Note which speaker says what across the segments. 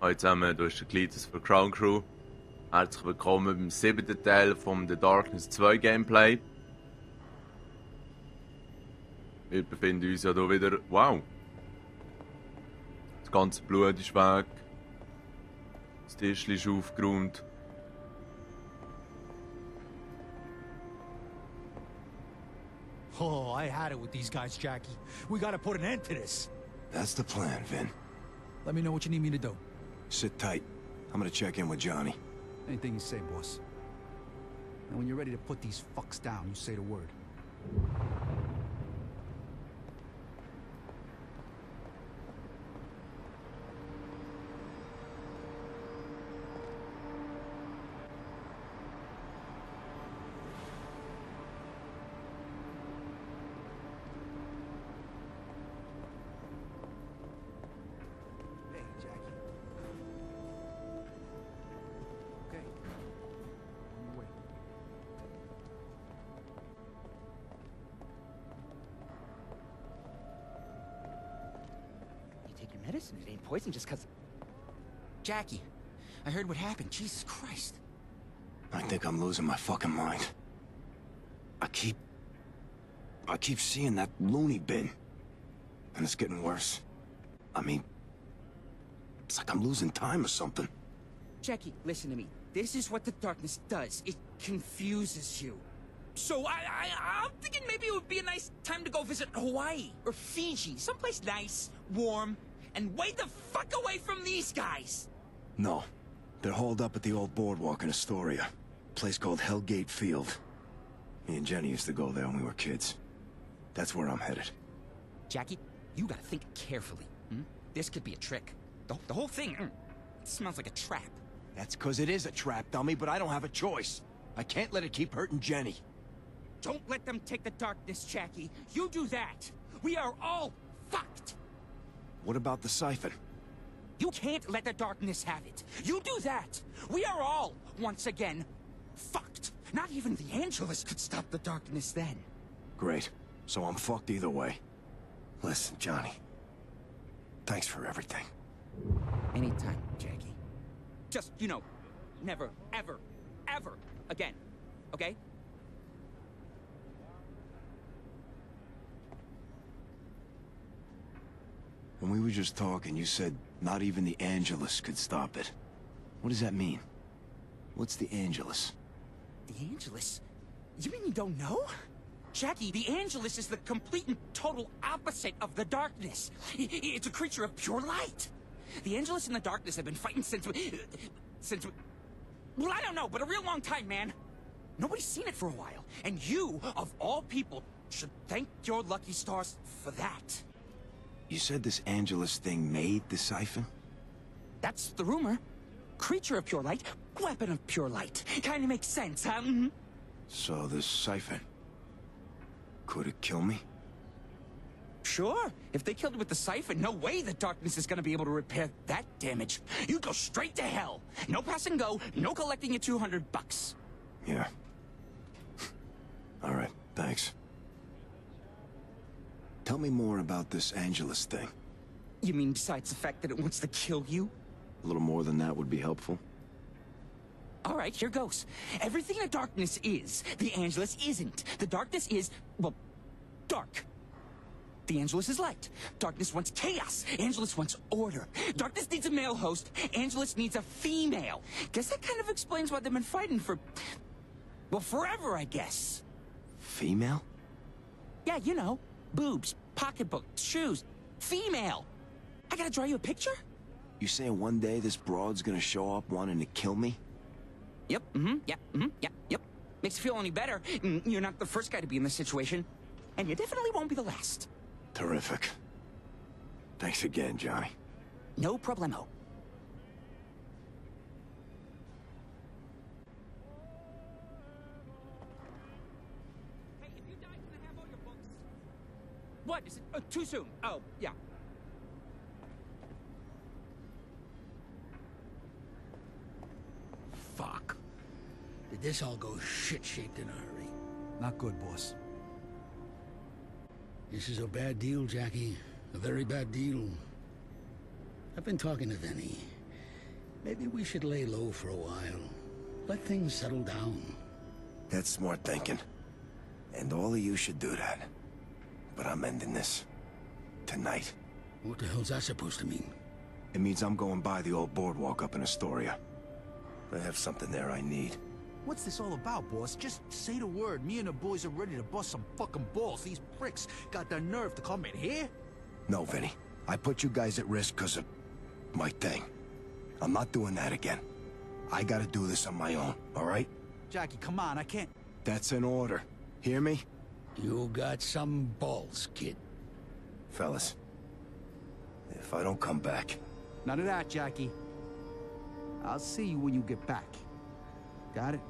Speaker 1: Hallo zusammen, du bist der Glieders für Crown Crew. Herzlich willkommen beim 7. Teil vom The Darkness 2 Gameplay. Wir befinden uns ja hier wieder... Wow! Das ganze Blut ist weg. Das Tischchen ist aufgeräumt.
Speaker 2: Oh, I had it with these guys, Jackie. We gotta put an end to this.
Speaker 3: That's the plan, Vin.
Speaker 2: Let me know what you need me to do.
Speaker 3: Sit tight. I'm gonna check in with Johnny.
Speaker 2: Anything you say, boss. And when you're ready to put these fucks down, you say the word. Hey, Jackie. Okay. On your way.
Speaker 4: You take your medicine, it ain't poison just 'cause... Jackie, I heard what happened. Jesus Christ.
Speaker 3: I think I'm losing my fucking mind. I keep seeing that loony bin. And it's getting worse. I mean, it's like I'm losing time or something.
Speaker 4: Jackie, listen to me. This is what the darkness does. It confuses you. So I'm thinking maybe it would be a nice time to go visit Hawaii or Fiji. Someplace nice, warm, and way the fuck away from these guys.
Speaker 3: No. They're holed up at the old boardwalk in Astoria. A place called Hellgate Field. Me and Jenny used to go there when we were kids. That's where I'm headed.
Speaker 4: Jackie, you gotta think carefully. This could be a trick. The whole thing, it smells like a trap.
Speaker 3: That's 'cause it is a trap, dummy, but I don't have a choice. I can't let it keep hurting Jenny.
Speaker 4: Don't let them take the darkness, Jackie. You do that. We are all fucked.
Speaker 3: What about the siphon?
Speaker 4: You can't let the darkness have it. You do that. We are all, once again, fucked. Not even the Angelus could stop the darkness then.
Speaker 3: Great. So I'm fucked either way. Listen, Johnny. Thanks for everything.
Speaker 4: Anytime, Jackie. Just, never, ever, ever again. Okay?
Speaker 3: When we were just talking, you said not even the Angelus could stop it. What does that mean? What's the Angelus?
Speaker 4: The Angelus? You mean you don't know? Jackie, the Angelus is the complete and total opposite of the darkness. It's a creature of pure light. The Angelus and the darkness have been fighting since... Well, I don't know, but a real long time, man. Nobody's seen it for a while. And you, of all people, should thank your lucky stars for that.
Speaker 3: You said this Angelus thing made the siphon?
Speaker 4: That's the rumor. Creature of pure light, weapon of pure light. Kinda makes sense, huh?
Speaker 3: So this siphon... could it kill me?
Speaker 4: Sure. If they killed it with the siphon, no way the darkness is gonna be able to repair that damage. You go straight to hell. No pass and go, no collecting your $200.
Speaker 3: Yeah. All right, thanks. Tell me more about this Angelus thing.
Speaker 4: You mean besides the fact that it wants to kill you?
Speaker 3: A little more than that would be helpful.
Speaker 4: All right, here goes. Everything the darkness is, the Angelus isn't. The darkness is, well, dark. The Angelus is light. Darkness wants chaos. Angelus wants order. Darkness needs a male host. Angelus needs a female. Guess that kind of explains why they've been fighting for... well, forever, I guess.
Speaker 3: Female?
Speaker 4: Yeah, you know. Boobs, pocketbook, shoes. Female. I gotta draw you a picture?
Speaker 3: You saying one day this broad's gonna show up wanting to kill me?
Speaker 4: Yep, yep. Makes you feel any better. You're not the first guy to be in this situation. And you definitely won't be the last.
Speaker 3: Terrific. Thanks again, Johnny.
Speaker 4: No problemo. Hey, if you die, can I have all your books? What? Is it too soon? Oh, yeah.
Speaker 5: Fuck. Did this all go shit-shaped in a hurry?
Speaker 2: Not good, boss.
Speaker 5: This is a bad deal, Jackie. A very bad deal. I've been talking to Vinny. Maybe we should lay low for a while. Let things settle down.
Speaker 3: That's smart thinking. And all of you should do that. But I'm ending this. Tonight.
Speaker 5: What the hell's that supposed to mean?
Speaker 3: It means I'm going by the old boardwalk up in Astoria. I have something there I need.
Speaker 2: What's this all about, boss? Just say the word. Me and the boys are ready to bust some fucking balls. These pricks got the nerve to come in here?
Speaker 3: No, Vinny. I put you guys at risk because of my thing. I'm not doing that again. I gotta do this on my own, all right?
Speaker 2: Jackie, come on, I can't...
Speaker 3: That's an order. Hear me?
Speaker 5: You got some balls, kid.
Speaker 3: Fellas, if I don't come back...
Speaker 2: None of that, Jackie. I'll see you when you get back. Got it?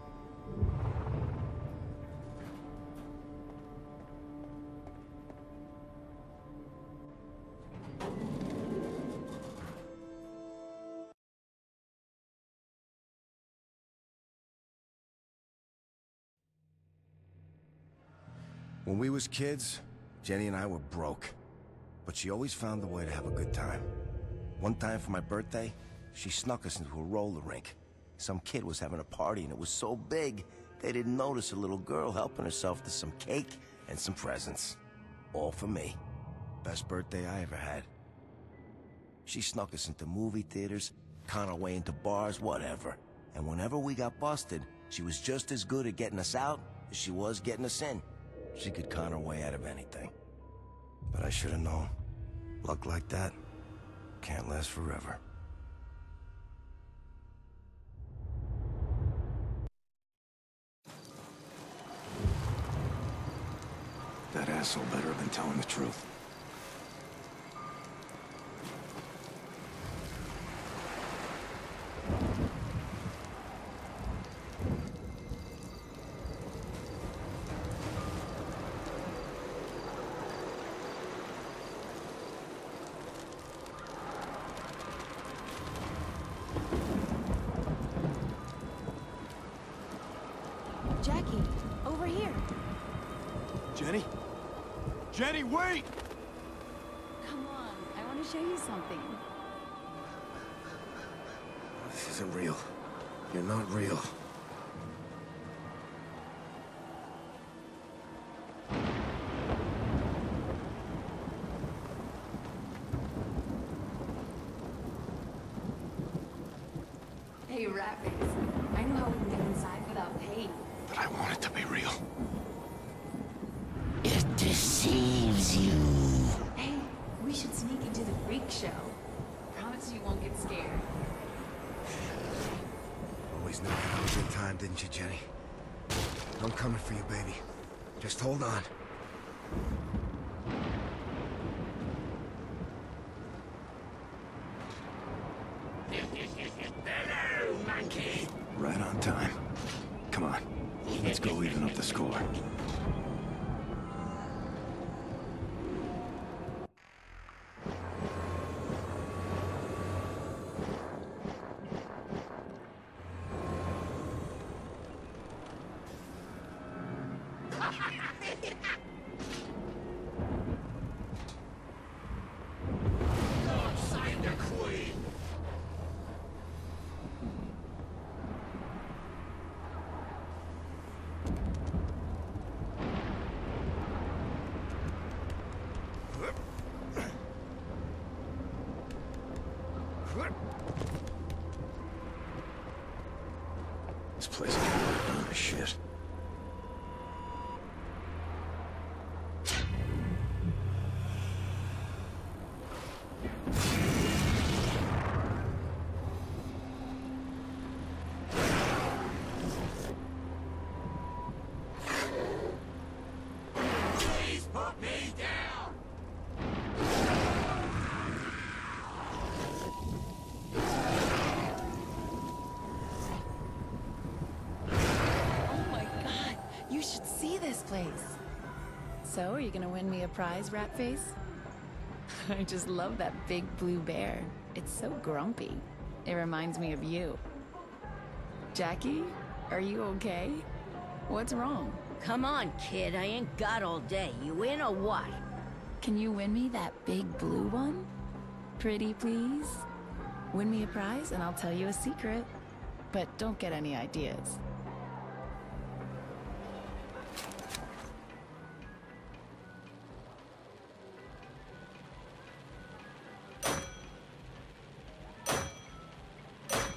Speaker 3: When we was kids, Jenny and I were broke. But she always found a way to have a good time. One time for my birthday, she snuck us into a roller rink. Some kid was having a party and it was so big, they didn't notice a little girl helping herself to some cake and some presents. All for me. Best birthday I ever had. She snuck us into movie theaters, con our way into bars, whatever. And whenever we got busted, she was just as good at getting us out as she was getting us in. She could con her way out of anything. But I should have known. Luck like that can't last forever. That asshole better have been telling the truth.
Speaker 6: Jackie, over here.
Speaker 3: Jenny? Jenny, wait!
Speaker 6: Come on, I want to show you something.
Speaker 3: This isn't real. You're not real.
Speaker 6: Hey, Ratface, I know how we can get inside without paying.
Speaker 3: But I want it to be real.
Speaker 5: It deceives you.
Speaker 6: Hey, we should sneak into the freak show. Promise you won't get scared.
Speaker 3: Always knew I'd have a good time, didn't you, Jenny? I'm coming for you, baby. Just hold on.
Speaker 5: Hello, monkey.
Speaker 3: Right on time. Come on. Let's go even up the score.
Speaker 5: Sign the queen.
Speaker 3: This place can't work on this shit.
Speaker 5: Please put me down.
Speaker 6: Oh my god, you should see this place. So, are you gonna win me a prize, Ratface? I just love that big blue bear. It's so grumpy. It reminds me of you. Jackie, are you okay? What's wrong?
Speaker 7: Come on, kid. I ain't got all day. You in or what?
Speaker 6: Can you win me that big blue one? Pretty, please? Win me a prize and I'll tell you a secret. But don't get any ideas.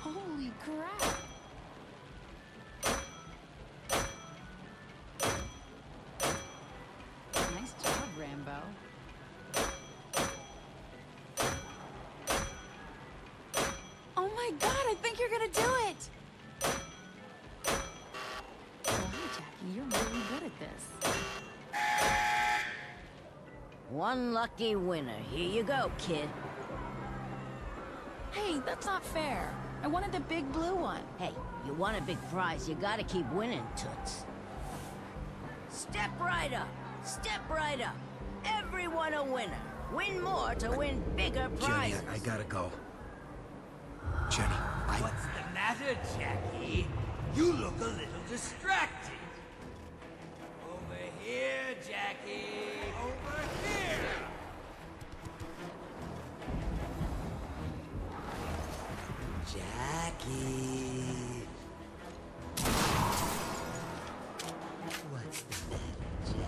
Speaker 6: Holy crap! Nice job, Rambo. Oh my god, I think you're gonna do it! Oh, hi, Jackie. You're really good at this.
Speaker 7: One lucky winner. Here you go, kid.
Speaker 6: Hey, that's not fair. I wanted the big blue one.
Speaker 7: Hey, you want a big prize, you gotta keep winning, Toots. Step right up. Step right up. Everyone a winner. Win more to win bigger
Speaker 3: Jenny,
Speaker 7: prizes.
Speaker 3: I gotta go. Jenny,
Speaker 8: What's the matter, Jackie? You look a little distracted. Over here, Jackie. Over here. Jackie. What's the matter, Jackie?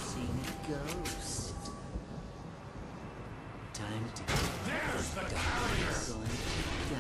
Speaker 8: Seen a ghost. Time to go. There's the carrier. Going to die.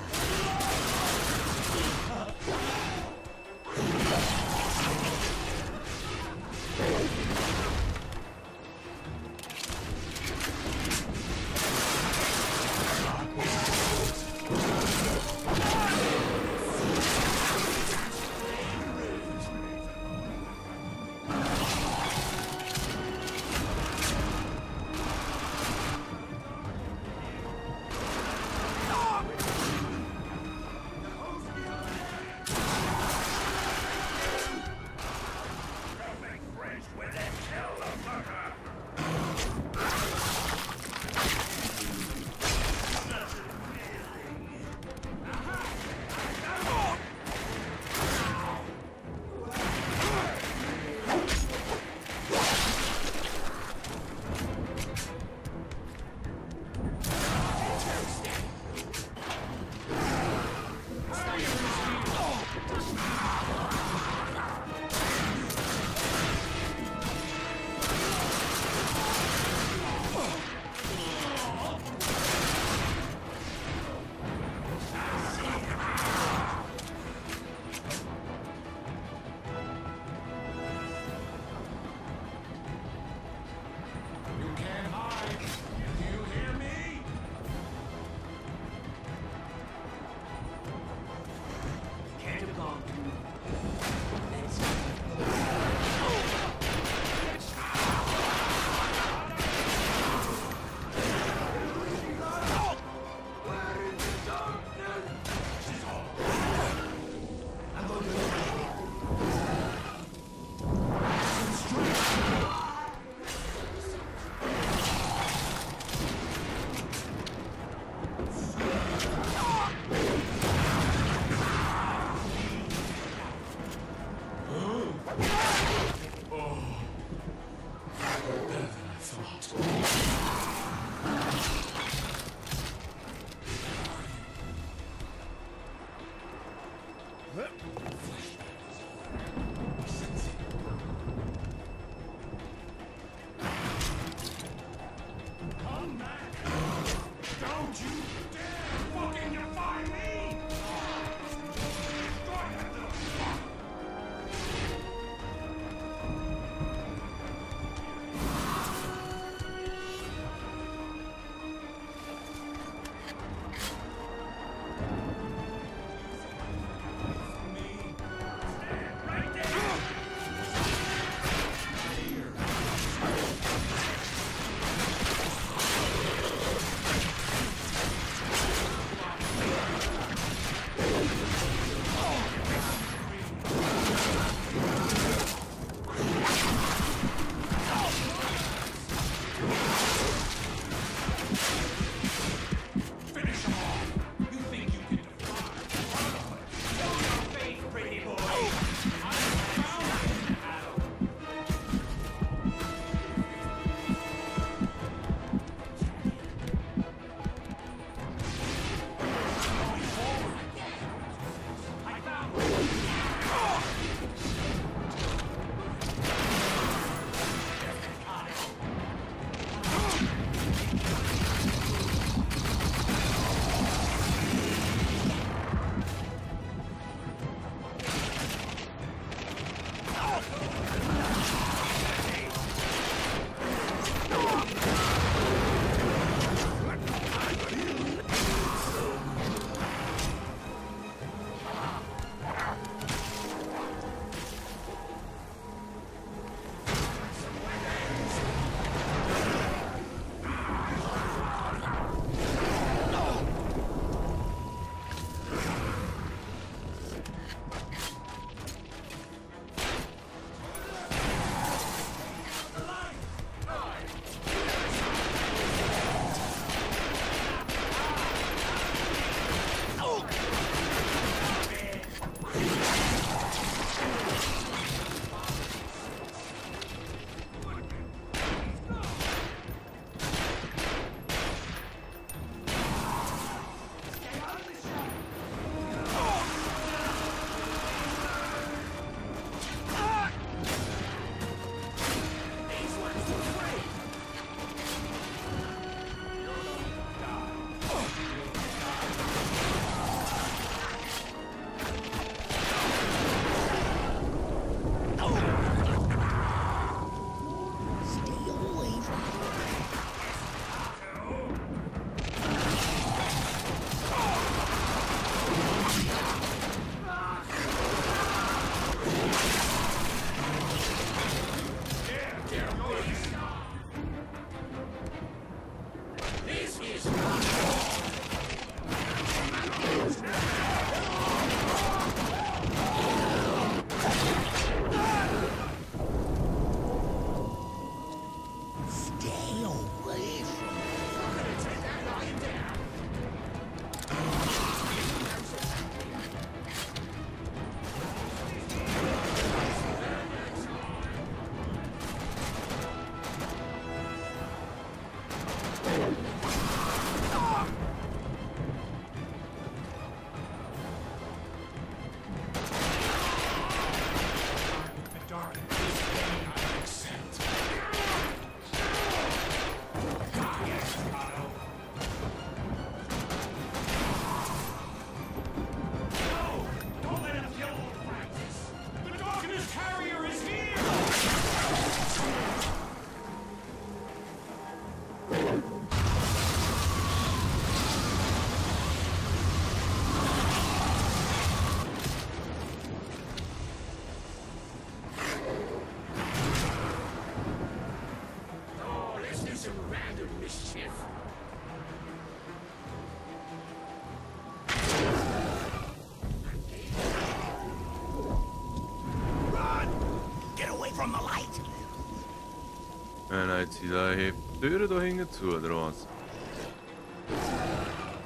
Speaker 1: Nein, jetzt hebt die Türen da hinten zu, oder was?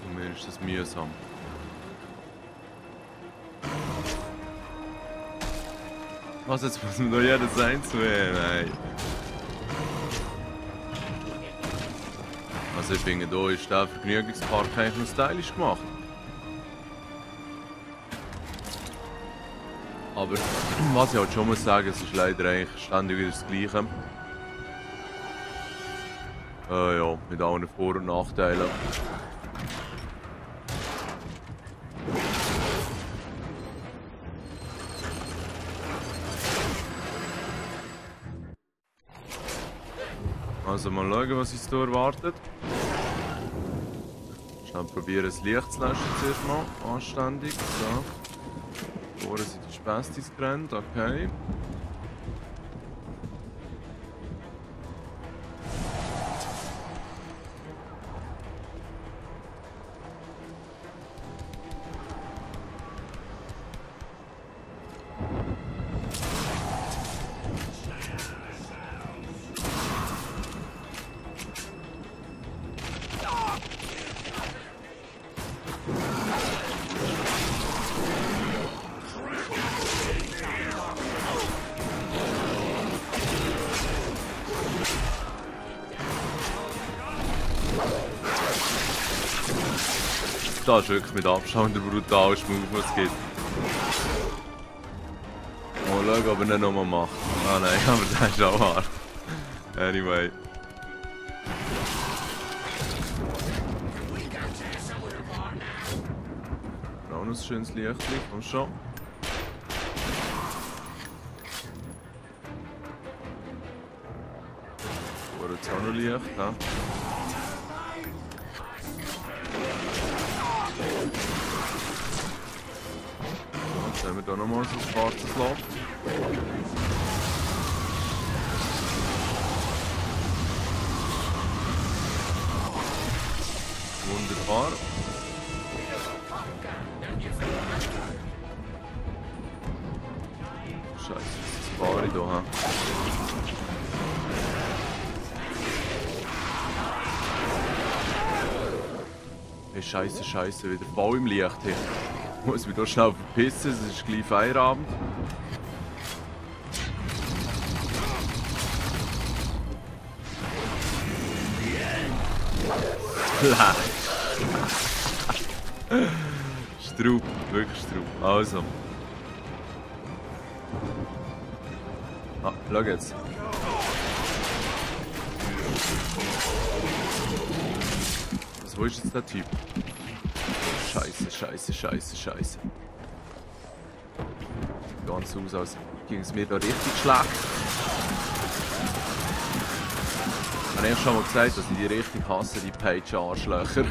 Speaker 1: Und mir ist das mühsam. Was, jetzt muss man da jedes einzuhören? Nein. Also ich finde, da ist der Vergnügungspark eigentlich noch stylisch gemacht. Aber was ich halt schon muss sagen, es ist leider eigentlich ständig wieder das Gleiche. Ja, mit allen Vor- und Nachteilen. Also mal schauen, was uns hier erwartet. Schnell probieren, das Licht zu löschen zuerst mal. Anständig. So. Vorne sind die Spastis gebrannt, okay. Das ist wirklich mit Abstand der brutalste Move, was es gibt. Mal schauen, ob er nicht nochmal macht. Ah nein, aber das ist auch hart. Anyway. Auch noch ein schönes Licht, komm schon. Vor jetzt auch noch Licht, ja. Jetzt haben wir hier nochmal so ein schwarzes Loch. Wunderbar. Scheiße, das war ich hier. Hey, Scheiße, wieder voll im Licht hier. Ich muss mich hier schnell verpissen, es ist gleich Feierabend. Straub, wirklich Straub. Also. Ah, schau jetzt. Was, wo ist jetzt der Typ? Scheiße. Ganz aus, als ging es mir da richtig schlecht. Ich habe schon mal gesagt, dass ich die richtig hasse, die Page-Arschlöcher.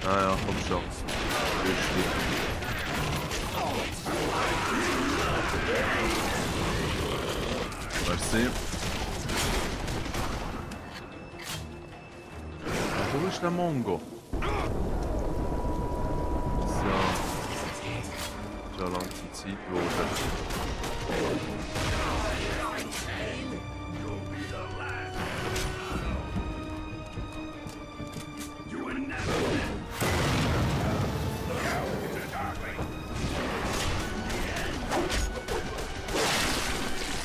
Speaker 1: Ah ja, komm schon. Merci. Wo ist der Mongo? So. Schon langsam Zeit geworden.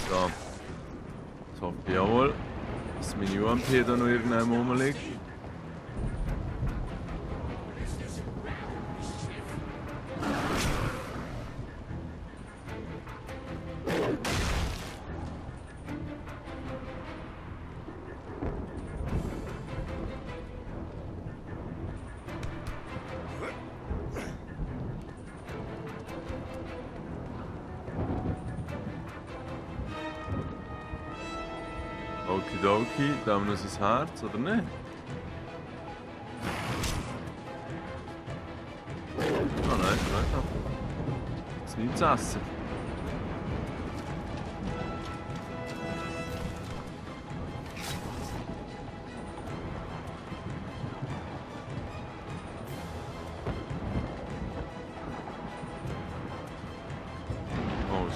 Speaker 1: So. Jetzt hoffe ich jawohl, dass meine UMP da noch irgendwo rumliegt. Okidoki, da haben wir noch sein Herz, oder nicht? Ah nein, ist nicht. Das ist nichts zu essen.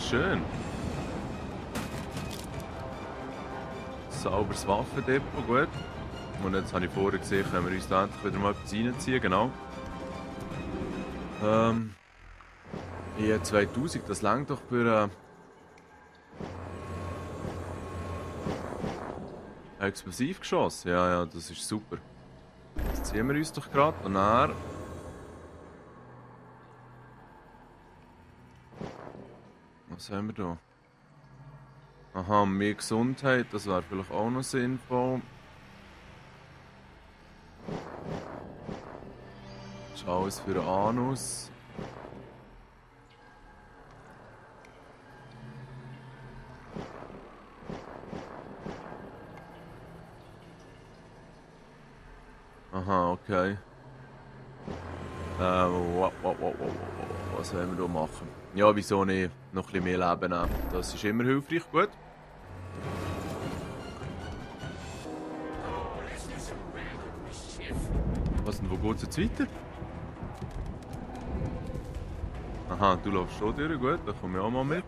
Speaker 1: schön. Sauberes Waffendepot, gut. Und jetzt habe ich vorher gesehen, können wir uns da endlich wieder mal etwas reinziehen, genau. Ja, 2000, das reicht doch für Explosivgeschoss. Ja, ja, das ist super. Jetzt ziehen wir uns doch gerade und dann... Was haben wir da? Aha, mehr Gesundheit, das wäre vielleicht auch noch sinnvoll. Das ist alles für den Anus. Aha, okay. Was wollen wir da machen? Ja, wieso nicht? Noch ein bisschen mehr Leben nehmen. Das ist immer hilfreich, gut. Was denn, wo geht es jetzt weiter? Aha, du läufst schon durch, gut, da komme ich auch mal mit.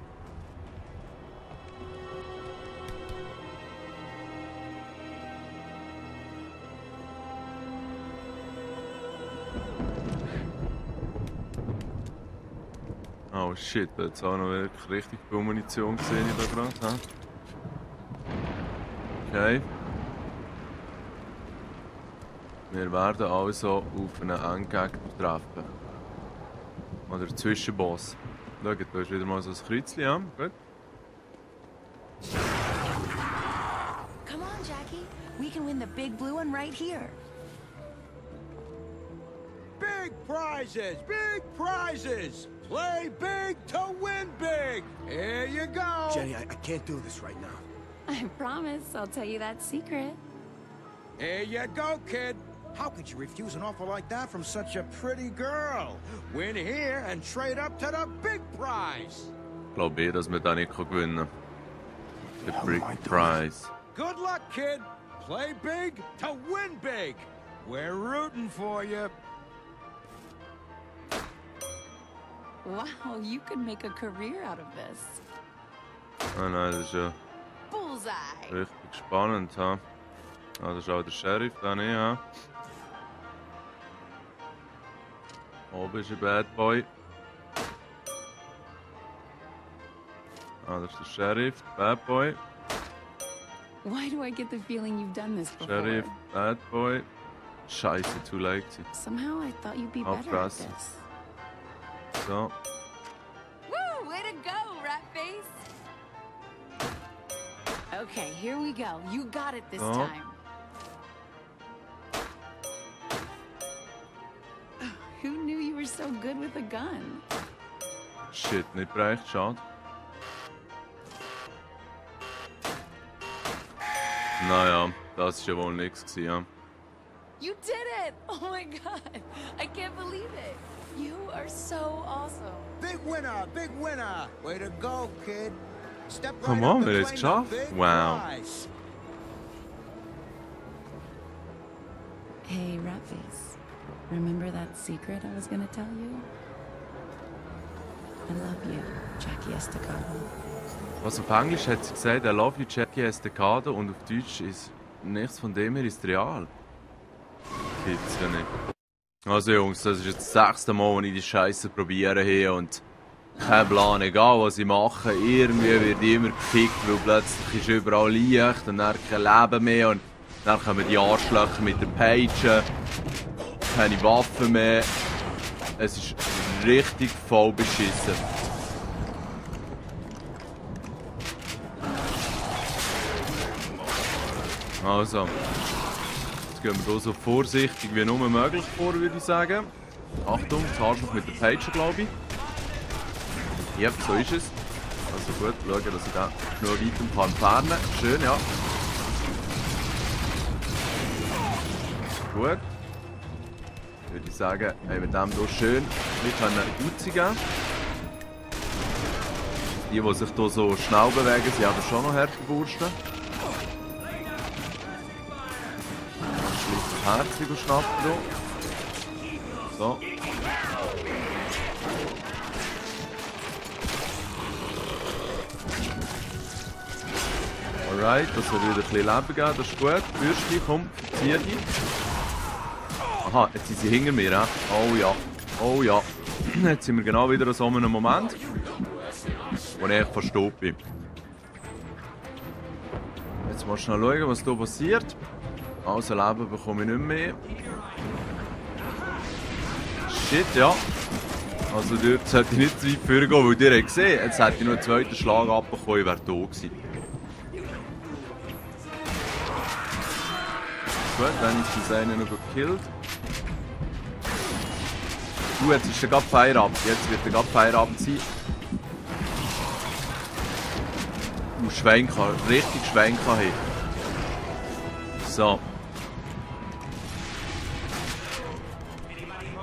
Speaker 1: Oh shit, da hat es auch noch wirklich richtig viel Munition gesehen, ich da gerade. Okay. Wir werden also auf einen Endgegner treffen. Oder einen Zwischenboss. Schau, da ist wieder mal so ein Kreuzchen, ja, gut.
Speaker 6: Come on, Jackie. We can win the big blue one right here.
Speaker 2: Big prizes! Big prizes! Play big to win big! Here you go!
Speaker 3: Jenny, I can't do this right now.
Speaker 6: I promise I'll tell you that secret.
Speaker 2: Here you go, kid! How could you refuse an offer like that from such a pretty girl? Win here and trade up to the big prize!
Speaker 1: Ich glaube eher, dass wir da nicht gewinnen können. The big prize.
Speaker 2: Good luck, kid! Play big to win big! We're rooting for you!
Speaker 6: Wow, you could make a career out of this.
Speaker 1: Ah nein, das ist ja
Speaker 6: Bullseye!
Speaker 1: richtig spannend. Ha? Ah, das ist auch der Sheriff, da nicht. Ha? Oben ist ein Bad Boy. Ah, das ist der Sheriff, Bad Boy.
Speaker 6: Why do I get the feeling you've done this before?
Speaker 1: Sheriff, Bad Boy. Scheiße, zu leicht.
Speaker 6: Somehow I thought you'd be better at
Speaker 1: Aufpassen.
Speaker 6: this.
Speaker 1: So.
Speaker 6: Woo! Way to go, Ratface! Okay, here we go. You got it this time. Who knew you were so good with a gun?
Speaker 1: Shit, nicht bereicht, schade. Naja, das war ja wohl nichts gewesen, ja.
Speaker 6: You did it! Oh my god! I can't believe it! You are so awesome!
Speaker 2: Big winner! Big winner! Way to go, kid! Step right
Speaker 1: Come
Speaker 2: up
Speaker 1: on,
Speaker 2: and
Speaker 1: wir haben es
Speaker 2: claim the
Speaker 1: geschafft.
Speaker 2: big
Speaker 1: Wow.
Speaker 2: prize.
Speaker 6: Hey, Ratface. Remember that secret I was gonna tell you? I love you, Jackie Estacado.
Speaker 1: Was auf Englisch hat sie gesagt, I love you, Jackie Estacado, und auf Deutsch ist nichts von dem her ist real. Gibt's ja nicht. Also Jungs, das ist jetzt das 6. Mal, wenn ich die Scheiße probiere hier und kein Plan, egal was ich mache, irgendwie wird ich immer gepickt, weil plötzlich ist überall Licht und dann kein Leben mehr und dann kommen die Arschlöcher mit der Peitsche, keine Waffen mehr. Es ist richtig voll beschissen. Also, jetzt gehen wir hier so vorsichtig wie nur möglich vor, würde ich sagen. Achtung, das Arschloch mit der Peitsche, glaube ich. Ja, so ist es. Also gut, schauen, dass ich da noch weit entfernen kann. Schön, ja. Gut. Würde ich sagen, haben wir dem hier schön ein Uzi geben. Die sich hier so schnell bewegen, sie haben schon noch härtere Wursten. Herzlich und schnappen hier. So. Alright, das soll wieder ein bisschen Leben geben, das ist gut. Bürstchen, komm, verzieh dich. Aha, jetzt sind sie hinter mir, he? Oh ja, oh ja. Jetzt sind wir genau wieder an so einem Moment, wo ich echt verstopft bin. Jetzt mal schnell schauen, was hier passiert. Also Leben bekomme ich nicht mehr. Shit, ja. Also dort sollte ich nicht zu weit vorgehen, weil ihr habt gesehen, jetzt hätte ich noch einen zweiten Schlag abbekommen, ich wäre tot gewesen. Gut, wenigstens einen noch gekillt. Jetzt ist der gerade Feierabend. Jetzt wird der gerade Feierabend sein. Schwenken, richtig schwenken hier. So.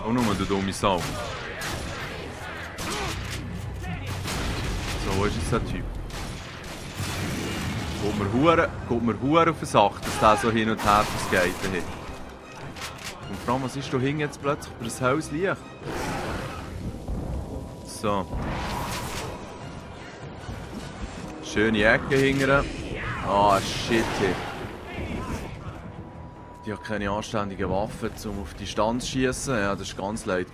Speaker 1: Oh, nur du dumme Sau. So, wo ist jetzt der Typ? Geht mir Huren auf den Sack, dass der so hin und her skaten hat. Und vor allem, was ist da hinten jetzt plötzlich für das Haus Licht? So. Schöne Ecke hinten. Ah, shit. Die hat keine anständigen Waffen, um auf Distanz zu schießen. Ja, das ist ganz leid.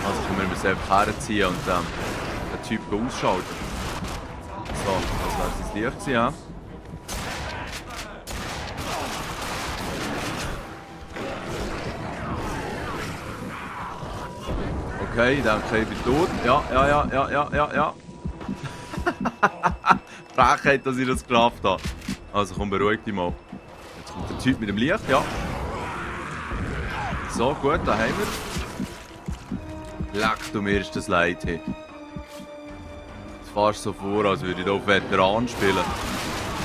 Speaker 1: Also können wir es einfach herziehen und den Typ ausschalten. So, das wäre sein Licht gewesen, ja. Okay, ich denke, ich bin tot. Ja. Frechheit, dass ich das geschafft habe. Also komm, beruhig dich mal. Jetzt kommt der Typ mit dem Licht, ja. So, gut, da haben wir. Leck, du mir ist das leid. Hey. Jetzt fährst du so vor, als würde ich hier auf Veteran spielen.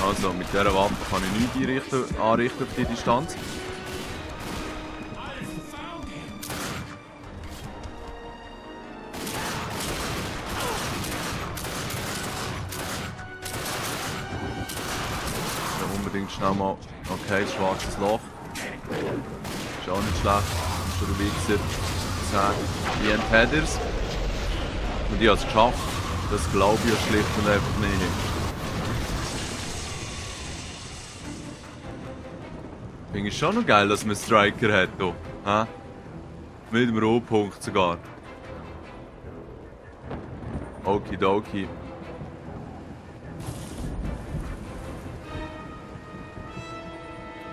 Speaker 1: Also, mit dieser Waffe kann ich nichts anrichten auf die Distanz. Schnell mal. Okay, schwarzes Loch. Ist auch nicht schlecht. Schon ein Wichser. 10 EMP Headers. Und ich habe es geschafft. Das glaube ich schlicht und einfach nicht. Finde ich schon noch geil, dass man einen Striker hat hier. Ha? Mit dem Rohpunkt sogar. Okidoki.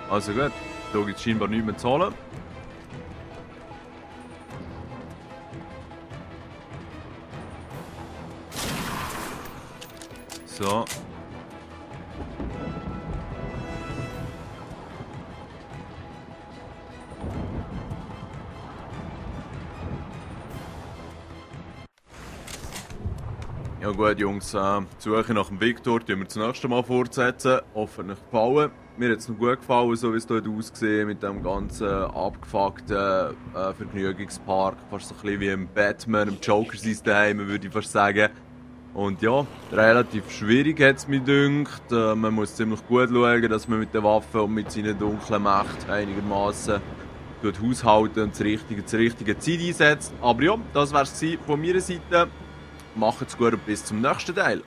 Speaker 1: Also gut, da gibt es scheinbar nichts mehr zu holen. So. Ja gut Jungs, die Suche nach dem Victor tun wir das nächste Mal fortsetzen. Hoffentlich gefallen. Mir hat es noch gut gefallen, so wie es dort aussieht, mit dem ganzen abgefuckten Vergnügungspark. Fast so ein bisschen wie im Batman, im Joker sein daheim, würde ich fast sagen. Und ja, relativ schwierig hat es mich gedacht. Man muss ziemlich gut schauen, dass man mit den Waffen und mit seinen dunklen Mächten einigermaßen haushalten und zur richtigen Zeit einsetzt. Aber ja, das war es von meiner Seite. Macht's gut und bis zum nächsten Teil.